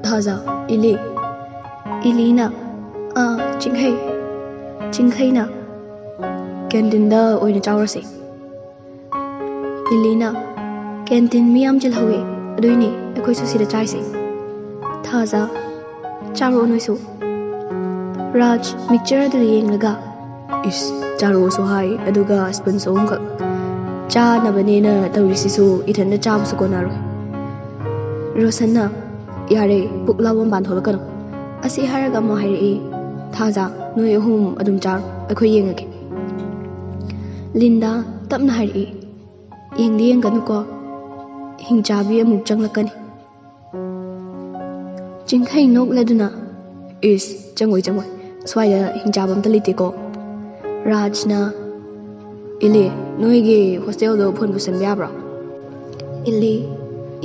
ꯊꯥꯖ, ꯏꯂꯤ꯫ ꯏꯂꯤꯅ, ꯑꯥ, ꯆꯤꯡꯈꯩ꯫ ꯆꯤꯡꯈꯩꯅ, ꯀꯦꯟꯇꯤꯟꯗ ꯑꯣꯏꯅ ꯆꯥꯎꯔꯁꯤ꯫ ꯏꯂꯤꯅ, ꯀꯦꯟꯇꯤꯟ ꯃꯤ ꯌꯥꯝ ꯆꯤꯜꯍꯧꯋꯤ, ꯑꯗꯨꯏꯅꯤ ꯑꯩꯈꯣꯏꯁꯨ ꯁꯤꯗ ꯆꯥꯏꯁꯦ꯫ ꯊꯥꯖ, ꯆꯥꯔꯛꯑꯣ ꯅꯣꯏꯁꯨ꯫ ꯔꯥꯖ ꯃꯤꯛꯆꯔ ꯑꯗꯨꯗ ꯌꯦꯡꯂꯒ, ꯏꯁ, ꯆꯥꯔꯛꯑꯣꯁꯨ ꯍꯥꯏ, ꯑꯗꯨꯒ ꯁ꯭ꯄꯨꯟꯁ ꯑꯍꯨꯝꯈꯛ ꯆꯥꯅꯕꯅꯦꯅ ꯇꯧꯔꯤꯁꯤꯁꯨ ꯏꯊꯟꯇ ꯆꯥꯕꯁꯨ ꯀꯣꯟꯅꯔꯣꯏ꯫ ꯔꯣꯁꯟꯅ, ꯌꯥꯔꯦ, ꯄꯨꯛ ꯂꯥꯎꯕ ꯃꯄꯥꯟ ꯊꯣꯛꯂꯛꯀꯅꯨ꯫ ꯑꯁꯤ ꯍꯥꯏꯔꯒ ꯑꯃꯨꯛ ꯍꯥꯏꯔꯛꯏ, ꯊꯥꯖ, ꯅꯣꯏ ꯑꯍꯨꯝ ꯑꯗꯨꯝ ꯆꯥꯔꯣ, ꯑꯩꯈꯣꯏ ꯌꯦꯡꯉꯒꯦ꯫ ꯂꯤꯟꯗꯥ ꯇꯞꯅ ꯍꯥꯏꯔꯛꯏ, ꯌꯦꯡꯗꯤ ꯌꯦꯡꯒꯅꯨꯀꯣ, ꯍꯤꯡꯆꯥꯕꯤ ꯑꯃꯨꯛ ꯆꯪꯂꯛꯀꯅꯤ꯫ ꯆꯤꯡꯈꯩ ꯅꯣꯛꯂꯗꯨꯅ, ꯏꯁ, ꯆꯪꯉꯣꯏ, ꯆꯪꯉꯣꯏ, ꯁ꯭ꯋꯥꯏꯗ ꯍꯤꯡꯆꯥꯕ ꯑꯝꯇ ꯂꯩꯇꯦꯀꯣ꯫ ꯔꯥꯖꯅ, ꯏꯂꯤ, ꯅꯣꯏꯒꯤ ꯍꯣꯁꯇꯦꯜꯗꯣ ꯐꯣꯟ ꯄꯨꯁꯟꯕ ꯌꯥꯕ꯭ꯔꯣ? ꯏꯂꯤ,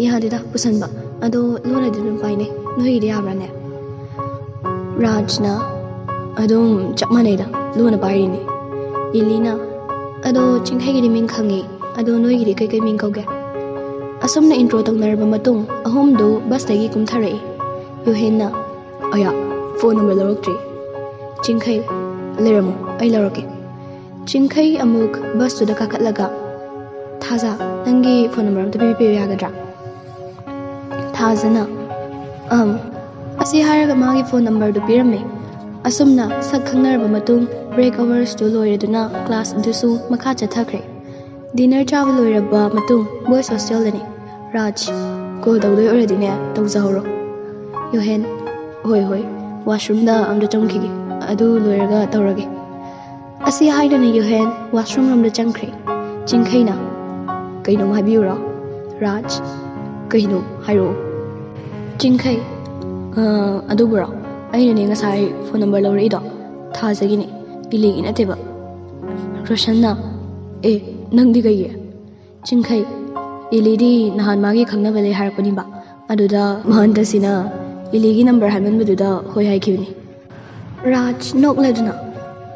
ꯌꯥꯗꯦꯗ ꯄꯨꯁꯟꯕ, ꯑꯗꯣ ꯂꯣꯟꯅꯗꯤ ꯑꯗꯨꯝ ꯄꯥꯏꯅꯩ, ꯅꯣꯏꯒꯤꯗꯤ ꯌꯥꯕ꯭ꯔꯥꯅꯦ? ꯔꯥꯖꯅ, ꯑꯗꯨꯝ ꯆꯞ ꯃꯥꯟꯅꯩꯗ, ꯂꯣꯟꯅ ꯄꯥꯏꯔꯤꯅꯤ꯫ ꯏꯂꯤꯅ, ꯑꯗꯣ ꯆꯤꯡꯈꯩꯒꯤꯗꯤ ꯃꯤꯡ ꯈꯪꯉꯤ, ꯑꯗꯣ ꯅꯣꯏꯒꯤꯗꯤ ꯀꯩꯀꯩ ꯃꯤꯡ ꯀꯧꯒꯦ? ꯑꯁꯨꯝꯅ ꯏꯟꯇ꯭ꯔꯣ ꯇꯧꯅꯔꯕ ꯃꯇꯨꯡ ꯑꯍꯨꯝꯗꯨ ꯕꯁꯇꯒꯤ ꯀꯨꯝꯊꯔꯛꯏ꯫ ꯌꯨꯍꯦꯟꯅ, ꯑꯌꯥ, ꯐꯣꯟ ꯅꯝꯕꯔ ꯂꯧꯔꯛꯇ꯭ꯔꯤ꯫ ꯆꯤꯡꯈꯩ, ꯂꯩꯔꯝꯃꯣ, ꯑꯩ ꯂꯧꯔꯛꯀꯦ꯫ ꯆꯤꯡꯈꯩ ꯑꯃꯨꯛ ꯕꯁꯇꯨꯗ ꯀꯥꯈꯠꯂꯒ, ꯊꯥꯖ, ꯅꯪꯒꯤ ꯐꯣꯟ ꯅꯝꯕꯔ ꯑꯝꯇ ꯄꯤꯕꯤꯕ ꯌꯥꯒꯗ꯭ꯔꯥ? ꯊꯥꯖꯅ, ꯑꯝ, ꯑꯁꯤ ꯍꯥꯏꯔꯒ ꯃꯥꯒꯤ ꯐꯣꯟ ꯅꯝꯕꯔꯗꯨ ꯄꯤꯔꯝꯃꯦ꯫ ꯑꯁꯨꯝꯅ ꯁꯛ ꯈꯪꯅꯔꯕ ꯃꯇꯨꯡ, ꯕ꯭ꯔꯦꯛ ꯑꯋꯥꯔꯁꯇꯨ ꯂꯣꯏꯔꯗꯨꯅ ꯀ꯭ꯂꯥꯁ ꯑꯗꯨꯁꯨ ꯃꯈꯥ ꯆꯠꯊꯈ꯭ꯔꯦ꯫ ꯗꯤꯅꯔ ꯆꯥꯕ ꯂꯣꯏꯔꯕ ꯃꯇꯨꯡ ꯕꯣꯏꯁ ꯍꯣꯁꯇꯦꯜꯗꯅꯤ꯫ "ꯔꯥꯖ, ꯀꯣꯜ ꯇꯧꯗꯣꯏ ꯑꯣꯏꯔꯗꯤꯅꯦ, ꯇꯧꯖꯍꯧꯔꯣ꯫" ꯌꯨꯍꯦꯟ, "ꯍꯣꯏ, ꯍꯣꯏ, ꯋꯥꯁꯔꯨꯝꯗ ꯑꯝꯇ ꯆꯪꯈꯤꯒꯦ, ꯑꯗꯨ ꯂꯣꯏꯔꯒ ꯇꯧꯔꯒꯦ꯫" ꯑꯁꯤ ꯍꯥꯏꯗꯨꯅ ꯌꯨꯍꯦꯟ ꯋꯥꯁꯔꯨꯝ ꯔꯣꯝꯗ ꯆꯪꯈ꯭ꯔꯦ꯫ ꯆꯤꯡꯈꯩꯅ, "ꯀꯩꯅꯣꯝ ꯍꯥꯏꯕꯤꯌꯨꯔꯣ?" ꯔꯥꯖ, "ꯀꯩꯅꯣ? ꯍꯥꯏꯔꯛꯑꯣ꯫" ꯆꯤꯡꯈꯩ, "ꯑ, ꯑꯗꯨꯕꯨꯔꯣ? ꯑꯩꯅꯅꯦ ꯉꯁꯥꯏ ꯐꯣꯟ ꯅꯝꯕꯔ ꯂꯧꯔꯛꯏꯗꯣ, ꯊꯥꯖꯒꯤꯅꯦ, ꯏꯂꯤꯒꯤ ꯅꯠꯇꯦꯕ꯫" ꯔꯣꯁꯟꯅ, "ꯑꯦ, ꯅꯪꯗꯤ ꯀꯩꯒꯤ?" ꯆꯤꯡꯈꯩ, "ꯏꯂꯤꯗꯤ ꯅꯍꯥꯟ ꯃꯥꯒꯤ ꯈꯪꯅꯕ ꯂꯩ ꯍꯥꯏꯔꯛꯄꯅꯤꯕ, ꯑꯗꯨꯗ ꯃꯍꯟꯇꯁꯤꯅ ꯏꯂꯤꯒꯤ ꯅꯝꯕꯔ ꯍꯥꯏꯃꯟꯕꯗꯨꯗ ꯍꯣꯏ ꯍꯥꯏꯈꯤꯕꯅꯤ꯫" ꯔꯥꯖ ꯅꯣꯛꯂꯗꯨꯅ,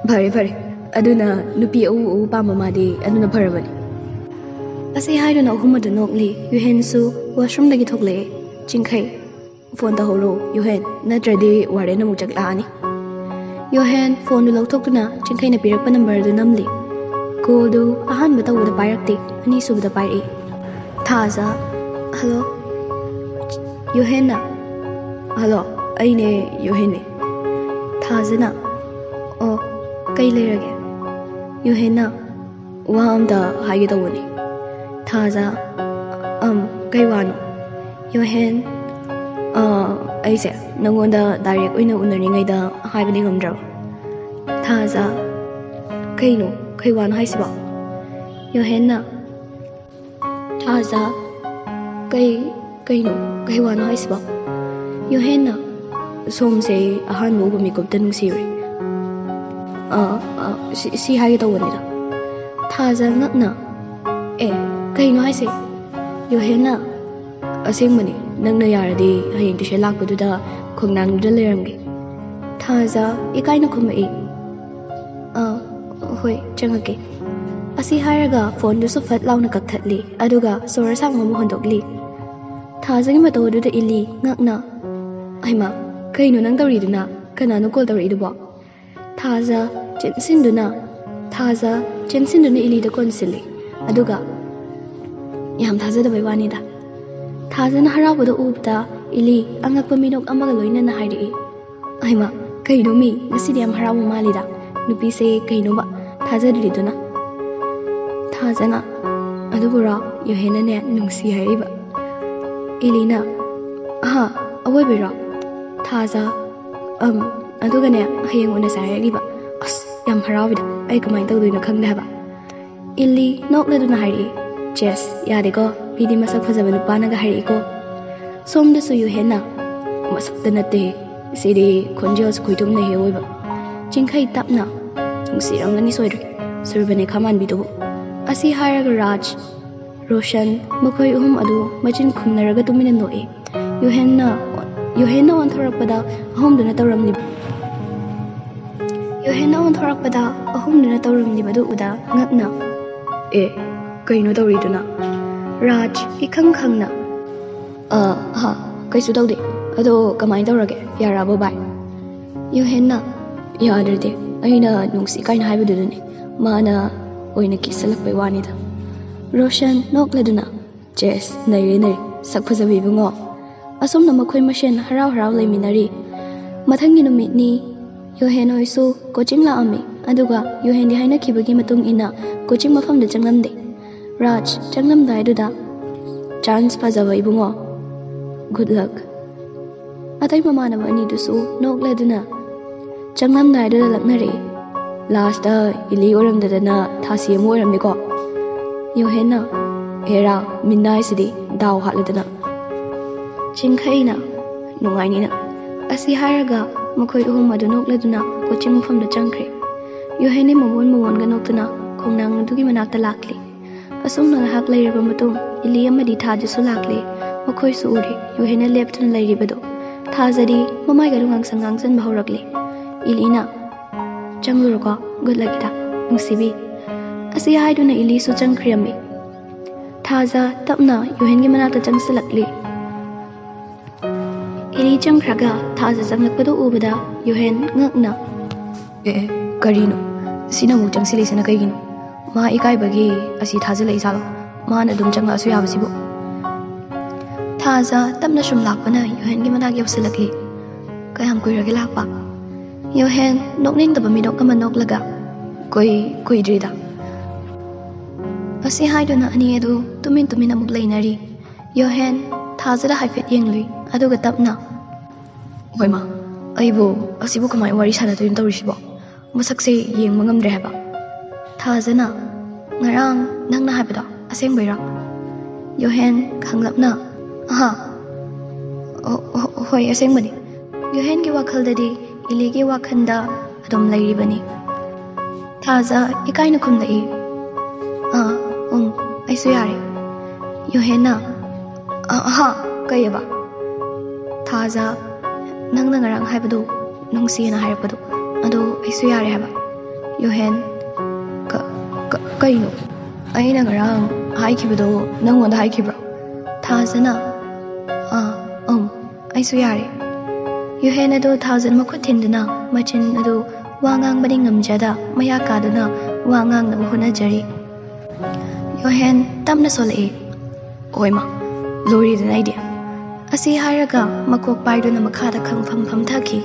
"ꯐꯔꯦ, ꯐꯔꯦ, ꯑꯗꯨꯅ ꯅꯨꯄꯤ ꯑꯎ ꯑꯎ ꯄꯥꯝꯕ ꯃꯥꯗꯤ ꯑꯗꯨꯅ ꯐꯔꯕꯅꯤ꯫" ꯑꯁꯤ ꯍꯥꯏꯗꯨꯅ ꯑꯍꯨꯝ ꯑꯗꯨ ꯅꯣꯛꯂꯤ꯫ ꯌꯨꯍꯦꯟꯁꯨ ꯋꯥꯁꯔꯨꯝꯗꯒꯤ ꯊꯣꯛꯂꯛꯑꯦ꯫ ꯆꯤꯡꯈꯩ, "ꯐꯣꯟ ꯇꯧꯍꯧꯔꯣ ꯌꯨꯍꯦꯟ, ꯅꯠꯇ꯭ꯔꯗꯤ ꯋꯥꯔꯗꯦꯟ ꯑꯃꯨꯛ ꯆꯪꯂꯛꯑꯅꯤ꯫" ꯌꯨꯍꯦꯟ ꯐꯣꯟꯗꯨ ꯂꯧꯊꯣꯛꯇꯨꯅ ꯆꯤꯡꯈꯩꯅ ꯄꯤꯔꯛꯄ ꯅꯝꯕꯔꯗꯨ ꯅꯝꯂꯤ꯫ ꯀꯣꯜꯗꯨ ꯑꯍꯥꯟꯕ ꯇꯧꯕꯗ ꯄꯥꯏꯔꯛꯇꯦ, ꯑꯅꯤꯁꯨꯕꯗ ꯄꯥꯏꯔꯛꯏ꯫ ꯊꯥꯖ, "ꯍꯜꯂꯣ?" ꯌꯨꯍꯦꯟꯅ, "ꯍꯜꯂꯣ, ꯑꯩꯅꯦ, ꯌꯨꯍꯦꯟꯅꯦ꯫" ꯊꯥꯖꯅ, "ꯑꯣ, ꯀꯩ ꯂꯩꯔꯒꯦ?" ꯌꯨꯍꯦꯟꯅ, "ꯋꯥ ꯑꯝꯇ ꯍꯥꯏꯒꯦ ꯇꯧꯕꯅꯤ꯫" ꯊꯥꯖ, "ꯑꯝ, ꯀꯩ ꯋꯥꯅꯣ?" ꯌꯨꯍꯦꯟ, "ꯑ, ꯑꯩꯁꯦ ꯅꯪꯉꯣꯟꯗ ꯗꯥꯏꯔꯦꯛ ꯑꯣꯏꯅ ꯎꯅꯔꯤꯉꯩꯗ ꯍꯥꯏꯕꯗꯤ ꯉꯝꯗ꯭ꯔꯕ꯫" ꯊꯥꯖ, "ꯀꯩꯅꯣ? ꯀꯩ ꯋꯥꯅꯣ ꯍꯥꯏꯁꯤꯕꯣ?" ꯌꯨꯍꯦꯟꯅ, ꯊꯥꯖ, "ꯀꯩ, ꯀꯩꯅꯣ? ꯀꯩ ꯋꯥꯅꯣ ꯍꯥꯏꯁꯤꯕꯣ?" ꯌꯨꯍꯦꯟꯅ, "ꯁꯣꯝꯁꯦ ꯑꯩ ꯑꯍꯥꯟꯕ ꯎꯕ ꯃꯤꯀꯨꯞꯇ ꯅꯨꯡꯁꯤꯔꯨꯔꯦ꯫ ꯑ, ꯑ, ꯁꯤ, ꯁꯤ ꯍꯥꯏꯒꯦ ꯇꯧꯕꯅꯤꯗ꯫" ꯊꯥꯖ ꯉꯛꯅ, "ꯑꯦ, ꯀꯩꯅꯣ ꯍꯥꯏꯁꯦ?" ꯌꯨꯍꯦꯟꯅ, "ꯑꯁꯦꯡꯕꯅꯤ, ꯅꯪꯅ ꯌꯥꯔꯗꯤ ꯍꯌꯦꯡ ꯇꯨꯏꯁꯟ ꯂꯥꯛꯄꯗꯨꯗ ꯈꯣꯡꯅꯥꯡꯗꯨꯗ ꯂꯩꯔꯝꯒꯦ꯫" ꯊꯥꯖ ꯏꯀꯥꯏꯅ ꯈꯨꯝꯃꯛꯏ, "ꯑꯥ, ꯍꯣꯏ, ꯆꯪꯉꯛꯀꯦ꯫" ꯑꯁꯤ ꯍꯥꯏꯔꯒ ꯐꯣꯟꯗꯨꯁꯨ ꯐꯠ ꯂꯥꯎꯅ ꯀꯛꯊꯠꯂꯤ, ꯑꯗꯨꯒ ꯁꯣꯔ ꯑꯁꯥꯡꯕ ꯑꯃ ꯍꯣꯟꯗꯣꯛꯂꯤ꯫ ꯊꯥꯖꯒꯤ ꯃꯇꯧ ꯑꯗꯨꯗ ꯏꯂꯤ ꯉꯛꯅ, "ꯍꯩꯃꯥ, ꯀꯩꯅꯣ ꯅꯪ ꯇꯧꯔꯤꯗꯨꯅ? ꯀꯅꯥꯅꯣ ꯀꯣꯜ ꯇꯧꯔꯛꯏꯗꯨꯕꯣ?" ꯊꯥꯖ ꯆꯦꯟꯁꯤꯟꯗꯨꯅ, ꯊꯥꯖ ꯆꯦꯟꯁꯤꯟꯗꯨꯅ ꯏꯂꯤꯗ ꯀꯣꯟꯁꯤꯜꯂꯤ, ꯑꯗꯨꯒ, "ꯌꯥꯝ ꯊꯥꯖꯗꯕꯩ ꯋꯥꯅꯤꯗ꯫" ꯊꯥꯖꯅ ꯍꯔꯥꯎꯕꯗ ꯎꯕꯗ ꯏꯂꯤ ꯑꯉꯛꯄ ꯃꯤꯅꯣꯛ ꯑꯃꯒ ꯂꯣꯏꯅꯅ ꯍꯥꯏꯔꯛꯏ꯫ "ꯑꯩꯃ, ꯀꯩꯅꯣ ꯃꯤ, ꯉꯁꯤꯗꯤ ꯌꯥꯝ ꯍꯔꯥꯎꯕ ꯃꯥꯜꯂꯤꯗ꯫ ꯅꯨꯄꯤꯁꯦ ꯀꯩꯅꯣꯕ ꯊꯥꯖꯗ꯭ꯔꯤꯗꯨꯅ?" ꯊꯥꯖꯅ, "ꯑꯗꯨꯕꯨꯔꯣ?" ꯌꯨꯍꯦꯟꯅꯅꯦ ꯅꯨꯡꯁꯤ ꯍꯥꯏꯔꯤꯕ꯫ ꯏꯂꯤꯅ, "ꯑꯍꯥ, ꯑꯋꯣꯏꯕꯩꯔꯣ?" ꯊꯥꯖ, "ꯑꯝ, ꯑꯗꯨꯒꯅꯦ ꯍꯌꯦꯡ ꯎꯅꯁꯦ ꯍꯥꯏꯔꯛꯂꯤꯕ꯫ ꯑꯁ, ꯌꯥꯝ ꯍꯔꯥꯎꯋꯤꯗ, ꯑꯩ ꯀꯃꯥꯏꯅ ꯇꯧꯗꯣꯏꯅꯣ ꯈꯪꯗꯦ ꯍꯥꯏꯕ꯫" ꯏꯂꯤ ꯅꯣꯛꯂꯗꯨꯅ ꯍꯥꯏꯔꯛꯏ, "ꯆꯦꯁ, ꯌꯥꯗꯦꯀꯣ, ꯃꯤꯗꯤ ꯃꯁꯛ ꯐꯖꯕ ꯅꯨꯄꯥꯅꯒ ꯍꯥꯏꯔꯛꯏꯀꯣ꯫" ꯁꯣꯝꯗꯁꯨ ꯌꯨꯍꯦꯟꯅ, "ꯃꯁꯛꯇ ꯅꯠꯇꯦ, ꯁꯤꯗꯤ ꯈꯣꯟꯖꯦꯜꯁꯨ ꯈꯣꯏꯊꯨꯝꯅ ꯍꯦꯛ ꯑꯣꯏꯕ꯫" ꯆꯤꯡꯈꯩ ꯇꯞꯅ, "ꯅꯨꯡꯁꯤꯔꯝꯒꯅꯤ ꯁꯣꯏꯗ꯭ꯔꯦ, ꯁꯨꯔꯕꯅꯦ ꯈꯥꯃꯥꯟꯕꯤꯗꯨꯕꯨ꯫" ꯑꯁꯤ ꯍꯥꯏꯔꯒ ꯔꯥꯖ, ꯔꯣꯁꯟ, ꯃꯈꯣꯏ ꯑꯍꯨꯝ ꯑꯗꯨ ꯃꯆꯤꯟ ꯈꯨꯝꯅꯔꯒ ꯇꯨꯃꯤꯟꯅ ꯅꯣꯛꯏ꯫ ꯌꯨꯍꯦꯟꯅ, ꯌꯨꯍꯦꯟꯅ ꯑꯣꯟꯊꯣꯔꯛꯄꯗ ꯑꯍꯨꯝꯗꯨꯅ ꯇꯧꯔꯝꯂꯤꯕ, ꯌꯨꯍꯦꯟꯅ ꯑꯣꯟꯊꯣꯔꯛꯄꯗ ꯑꯍꯨꯝꯗꯨꯅ ꯇꯧꯔꯝꯂꯤꯕꯗꯨ ꯎꯗ ꯉꯛꯅ, "ꯑꯦ, ꯀꯩꯅꯣ ꯇꯧꯔꯤꯗꯨꯅ?" ꯔꯥꯖ ꯏꯈꯪ ꯈꯪꯅ, "ꯑ, ꯍꯥ, ꯀꯩꯁꯨ ꯇꯧꯗꯦ꯫ ꯑꯗꯣ ꯀꯃꯥꯏꯅ ꯇꯧꯔꯒꯦ? ꯌꯥꯔꯛꯑꯕꯣ ꯚꯥꯏ?" ꯌꯨꯍꯦꯟꯅ, "ꯌꯥꯗ꯭ꯔꯗꯤ, ꯑꯩꯅ ꯅꯨꯡꯁꯤ ꯀꯥꯏꯅ ꯍꯥꯏꯕꯗꯨꯗꯅꯦ, ꯃꯥꯅ ꯑꯣꯏꯅ ꯀꯤꯁꯜꯂꯛꯄꯩ ꯋꯥꯅꯤꯗ꯫" ꯔꯣꯁꯟ ꯅꯣꯛꯂꯗꯨꯅ, "ꯆꯦꯁ, ꯅꯩꯔꯦ, ꯅꯩꯔꯦ, ꯁꯛ ꯐꯖꯕꯤ ꯏꯕꯨꯡꯉꯣ꯫" ꯑꯁꯨꯝꯅ ꯃꯈꯣꯏ ꯃꯁꯦꯟ ꯍꯔꯥꯎ ꯍꯔꯥꯎ ꯂꯩꯃꯤꯟꯅꯔꯤ꯫ ꯃꯊꯪꯒꯤ ꯅꯨꯃꯤꯠꯅꯤ꯫ ꯌꯨꯍꯦꯟ ꯍꯣꯏꯁꯨ ꯀꯣꯆꯤꯡ ꯂꯥꯛꯑꯝꯃꯤ, ꯑꯗꯨꯒ ꯌꯨꯍꯦꯟꯗꯤ ꯍꯥꯏꯅꯈꯤꯕꯒꯤ ꯃꯇꯨꯡ ꯏꯟꯅ ꯀꯣꯆꯤꯡ ꯃꯐꯝꯗ ꯆꯪꯂꯝꯗꯦ꯫ ꯔꯥꯖ ꯆꯪꯂꯝꯗꯥꯏꯗꯨꯗ, "ꯆꯥꯟꯁ ꯐꯖꯕ ꯏꯕꯨꯡꯉꯣ, ꯒꯨꯗ ꯂꯛ꯫" ꯑꯇꯩ ꯃꯃꯥꯟꯅꯕ ꯑꯅꯤꯗꯨꯁꯨ ꯅꯣꯛꯂꯗꯨꯅ ꯆꯪꯂꯝꯗꯥꯏꯗꯨꯗ ꯂꯛꯅꯔꯛꯏ꯫ "ꯂꯥꯁꯇ ꯏꯂꯤ ꯑꯣꯏꯔꯝꯗꯗꯅ ꯊꯥꯁꯤ ꯑꯃ ꯑꯣꯏꯔꯝꯃꯤꯀꯣ?" ꯌꯨꯍꯦꯟꯅ, "ꯑꯦꯔꯥ, ꯃꯤꯅꯥꯏꯁꯤꯗꯤ ꯗꯥꯎ ꯍꯥꯠꯂꯗꯅ꯫" ꯆꯤꯡꯈꯩꯅ, "ꯅꯨꯡꯉꯥꯏꯅꯤꯅ꯫" ꯑꯁꯤ ꯍꯥꯏꯔꯒ ꯃꯈꯣꯏ ꯑꯍꯨꯝ ꯑꯗꯨ ꯅꯣꯛꯂꯗꯨꯅ ꯀꯣꯆꯤꯡ ꯃꯐꯝꯗ ꯆꯪꯈ꯭ꯔꯦ꯫ ꯌꯨꯍꯦꯟꯅꯤ ꯃꯃꯣꯟ ꯃꯃꯣꯟꯒ ꯅꯣꯛꯇꯨꯅ ꯈꯣꯡꯅꯥꯡ ꯑꯗꯨꯒꯤ ꯃꯅꯥꯛꯇ ꯂꯥꯛꯂꯤ꯫ ꯑꯁꯨꯝꯅ ꯉꯥꯏꯍꯥꯛ ꯂꯩꯔꯕ ꯃꯇꯨꯡ ꯏꯂꯤ ꯑꯃꯗꯤ ꯊꯥꯖꯁꯨ ꯂꯥꯛꯂꯤ꯫ ꯃꯈꯣꯏꯁꯨ ꯎꯔꯦ, ꯌꯨꯍꯦꯟꯅ ꯂꯦꯞꯇꯨꯅ ꯂꯩꯔꯤꯕꯗꯨ꯫ ꯊꯥꯖꯗꯤ ꯃꯃꯥꯏꯒ ꯉꯥꯡꯁꯪ ꯉꯥꯡꯁꯟꯕ ꯍꯧꯔꯛꯂꯤ꯫ ꯏꯂꯤꯅ, "ꯆꯪꯂꯨꯔꯣꯀꯣ, ꯒꯨꯗ ꯂꯛ ꯏꯇꯥ, ꯅꯨꯡꯁꯤꯕꯤ꯫" ꯑꯁꯤ ꯍꯥꯏꯗꯨꯅ ꯏꯂꯤꯁꯨ ꯆꯪꯈ꯭ꯔꯤꯔꯝꯃꯤ꯫ ꯊꯥꯖ ꯇꯞꯅ ꯌꯨꯍꯦꯟꯒꯤ ꯃꯅꯥꯛꯇ ꯆꯪꯁꯤꯜꯂꯛꯂꯤ꯫ ꯏꯂꯤ ꯆꯪꯈ꯭ꯔꯒ ꯊꯥꯖ ꯆꯪꯂꯛꯄꯗꯨ ꯎꯕꯗ ꯌꯨꯍꯦꯟ ꯉꯛꯅ, "ꯑꯦ, ꯑꯦ, ꯀꯔꯤꯅꯣ? ꯁꯤꯅ ꯑꯃꯨꯛ ꯆꯪꯁꯤꯜꯂꯤꯁꯤꯅ ꯀꯩꯒꯤꯅꯣ? ꯃꯥ ꯏꯀꯥꯏꯕꯒꯤ ꯑꯁꯤ ꯊꯥꯖꯤꯜꯂꯛꯏ ꯖꯥꯠꯂꯣ? ꯃꯥꯅ ꯑꯗꯨꯝ ꯆꯪꯂꯛꯑꯁꯨ ꯌꯥꯕꯁꯤꯕꯨ?" ꯊꯥꯖ ꯇꯞꯅ ꯁꯨꯝ ꯂꯥꯛꯄꯅ ꯌꯣꯍꯦꯟꯒꯤ ꯃꯅꯥꯛ ꯌꯧꯁꯤꯜꯂꯛꯂꯤ꯫ "ꯀꯌꯥꯝ ꯀꯨꯏꯔꯒꯦ ꯂꯥꯛꯄ?" ꯌꯣꯍꯦꯟ ꯅꯣꯛꯅꯤꯡꯗꯕ ꯃꯤꯅꯣꯛ ꯑꯃ ꯅꯣꯛꯂꯒ, "ꯀꯨꯏ ꯀꯨꯏꯗ꯭ꯔꯤꯗ"꯫ ꯑꯁꯤ ꯍꯥꯏꯗꯨꯅ ꯑꯅꯤ ꯑꯗꯨ ꯇꯨꯃꯤꯟ ꯇꯨꯃꯤꯟ ꯑꯃꯨꯛ ꯂꯩꯅꯔꯤ꯫ ꯌꯣꯍꯦꯟ ꯊꯥꯖꯗ ꯍꯥꯏꯐꯦꯠ ꯌꯦꯡꯂꯨꯏ, ꯑꯗꯨꯒ ꯇꯞꯅ, "ꯍꯣꯏꯃ, ꯑꯩꯕꯨ ꯑꯁꯤꯕꯨ ꯀꯃꯥꯏꯅ ꯋꯥꯔꯤ ꯁꯥꯟꯅꯗꯣꯏꯅꯣ ꯇꯧꯔꯤꯁꯤꯕꯣ? ꯃꯁꯛꯁꯦ ꯌꯦꯡꯕ ꯉꯝꯗ꯭ꯔꯦ ꯍꯥꯏꯕ"꯫ ꯊꯥꯖꯅ, "ꯉꯔꯥꯡ ꯅꯪꯅ ꯍꯥꯏꯕꯗꯣ ꯑꯁꯦꯡꯕꯩꯔꯣ?" ꯌꯣꯍꯦꯟ ꯈꯪꯂꯞꯅ, "ꯑꯍꯥ, ꯑꯣ, ꯑꯣ, ꯍꯣꯏ, ꯑꯁꯦꯡꯕꯅꯤ"꯫ ꯌꯣꯍꯦꯟꯒꯤ ꯋꯥꯈꯜꯗꯗꯤ ꯏꯂꯤꯒꯤ ꯋꯥꯈꯜꯗ ꯑꯗꯨꯝ ꯂꯩꯔꯤꯕꯅꯤ꯫ ꯊꯥꯖ ꯏꯀꯥꯏꯅ ꯈꯨꯝꯂꯛꯏ, "ꯑꯥ, ꯎꯝ, ꯑꯩꯁꯨ ꯌꯥꯔꯦ"꯫ ꯌꯣꯍꯦꯟꯅ, "ꯑ-, ꯑꯍꯥ, ꯀꯩꯑꯕ?" ꯊꯥꯖ, "ꯅꯪꯅ ꯉꯔꯥꯡ ꯍꯥꯏꯕꯗꯨ ꯅꯨꯡꯁꯤꯌꯦꯅ ꯍꯥꯏꯔꯛꯄꯗꯣ, ꯑꯗꯣ ꯑꯩꯁꯨ ꯌꯥꯔꯦ ꯍꯥꯏꯕ"꯫ ꯌꯣꯍꯦꯟ, "ꯀ-, ꯀ-, ꯀꯩꯅꯣ? ꯑꯩꯅ ꯉꯔꯥꯡ ꯍꯥꯏꯈꯤꯕꯗꯣ ꯅꯪꯉꯣꯟꯗ ꯍꯥꯏꯈꯤꯕ꯭ꯔꯣ?" ꯊꯥꯖꯅ, "ꯑꯥ, ꯎꯝ, ꯑꯩꯁꯨ ꯌꯥꯔꯦ"꯫ ꯌꯨꯍꯦꯟ ꯑꯗꯨ ꯊꯥꯎꯖꯟ ꯃꯈꯨꯠ ꯊꯤꯟꯗꯨꯅ ꯃꯆꯤꯟ ꯑꯗꯨ ꯋꯥ ꯉꯥꯡꯕꯗꯤ ꯉꯝꯖꯗ ꯃꯌꯥ ꯀꯥꯗꯨꯅ ꯋꯥ ꯉꯥꯡꯅꯕ ꯍꯣꯠꯅꯖꯔꯤ꯫ ꯌꯨꯍꯦꯟ ꯇꯞꯅ ꯁꯣꯜꯂꯛꯏ, "ꯑꯣꯏꯃ, ꯂꯣꯏꯔꯦꯗꯅ ꯑꯩꯗꯤ"꯫ ꯑꯁꯤ ꯍꯥꯏꯔꯒ ꯃꯀꯣꯛ ꯄꯥꯏꯗꯨꯅ ꯃꯈꯥꯗ ꯈꯪꯐꯝ ꯐꯝꯊꯈꯤ꯫